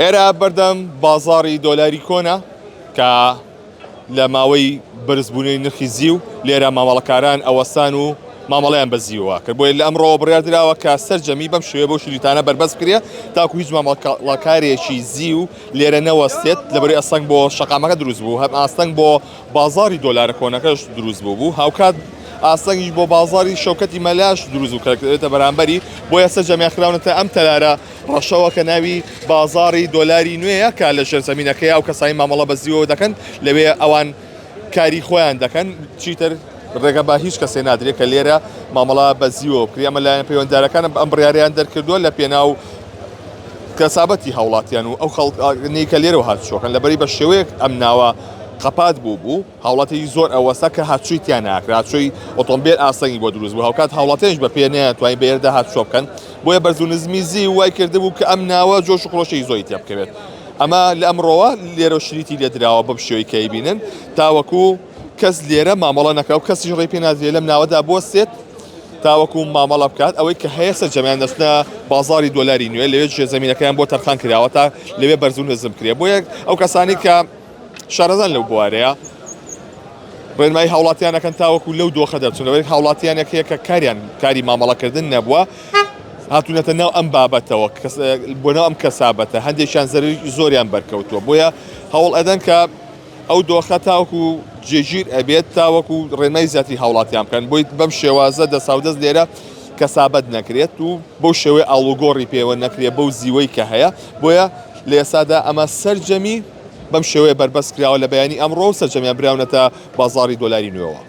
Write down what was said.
ئێرە بەردەم بازاڕی دۆلاری کۆنە کە لە ماوەی بەرزبوونەوەی نرخی زیو لێرە مامەڵەکاران ئەوەستان و مامەڵەیان بە زیوەوە کرد بۆیە لە ئەمڕۆوە بڕیار دراوە کە سەرجەمی بەم شێوەیە بەو شریتانە بەربەست بکرێت تاکو هیچ مامەڵەکارێکی زیو لێرە نەوەستێت لەبەرەی ئەستەنگ بۆ شەقامەکە دروست بوو هەم ئاستەنگ بۆ بازاڕی دۆلارە کۆنەکەش دروست بوو بوو هاوکات ئاستەنگیش بۆ بازاڕی شەوکەتی مەلاش دروست بوو کە دەکەوێتە بەرامبەری بۆیە سەرجەمیان خراونەتە ئەم تەلارە ڕەشەوە کە ناوی بازاڕی دۆلاری نوێیە کە لە ژێرزەمینەکەیە ئەو کەسانی مامەڵە بە زیوەوە دەکەن لەوێ ئەوان کاری خۆیان دەکەن چیتر ڕێگە بە هیچ کەسێ نادرێت کە لێرە مامەڵە بە زیوەوە بکرێت ئەمە لایەنە پەیوەنددارەکان ئەم بڕیاریان دەرکردووە لە پێناو کەسابەتی هاوڵاتیان و ئەو خەڵکانەی کە لێرەوە هاتوچۆکەن لەبەری بە شێوەیەک ئەم ناوە قەپات بوو بوو هاوڵاتی زۆر ئەوەستا کە هاتچوی تیا ناکرا هاتچۆی ئۆتۆمبێل ئاستەنگی بۆ دروست بوو هاوکات هاوڵاتیانیش بە پێ نەیانتوانی بە ئێردا هاتچۆ بکەن بۆیە بەرز و نزمی زی وای کردبوو کە ئەم ناوە جۆش و خرۆشێکی زۆری تیا بکەوێت ئەمە لە ئەمڕۆوە لێرە شریتی لێ دراوە بەم شێوەی کە ئەیبینن تاوەکو کەس لێرە مامەڵە نەکا و کەسیش ڕێی پێ نادرێت لەم ناوەدا بوەستێت تاوەکو مامەڵە بکات ئەوەی کە هەیە سەرجەمیان دەچنە بازاری دۆلاری نوێ لەوێ ژێرزەمینەکەیان بۆ تەرخان کراوە تا لەوێ بەرز و نزم بکرێت بۆیە ئەو کەسانی کە شارەزان لەو بوارەیە ڕێنمایی هاوڵاتیان ئەکەن تاوەکو لەو دۆخە دەرچن لەبەرێک هاوڵاتیانێک هەیە کە کاریان کاری مامەڵەکردن نەبووە هاتوونەتە ناو ئەم بابەتەوە بۆ ناو ئەم کەسابەتە هەندێکیان زەرەری زۆریان بەرکەوتووە بۆیە هەوڵ ئەدەن کە ئەو دۆخە تاوەکو جێگیر ئەبێت تاوەکو ڕێنمای زیاتری هاوڵاتیان بکەن بۆی بەم شێوازە دەساودەست لێرە کەسابەت نەکرێت و بەو شێوەی ئاڵوگۆڕی پێوە نەکرێت بەو زیوەی کە هەیە بۆیە لە ئێستادا ئەمە سەرجەمی بەم شێوەیە بەربەست کراوە لە بەیانی ئەمڕۆ و سەرجەمیان براونەتە بازاڕی دۆلاری نوێوە.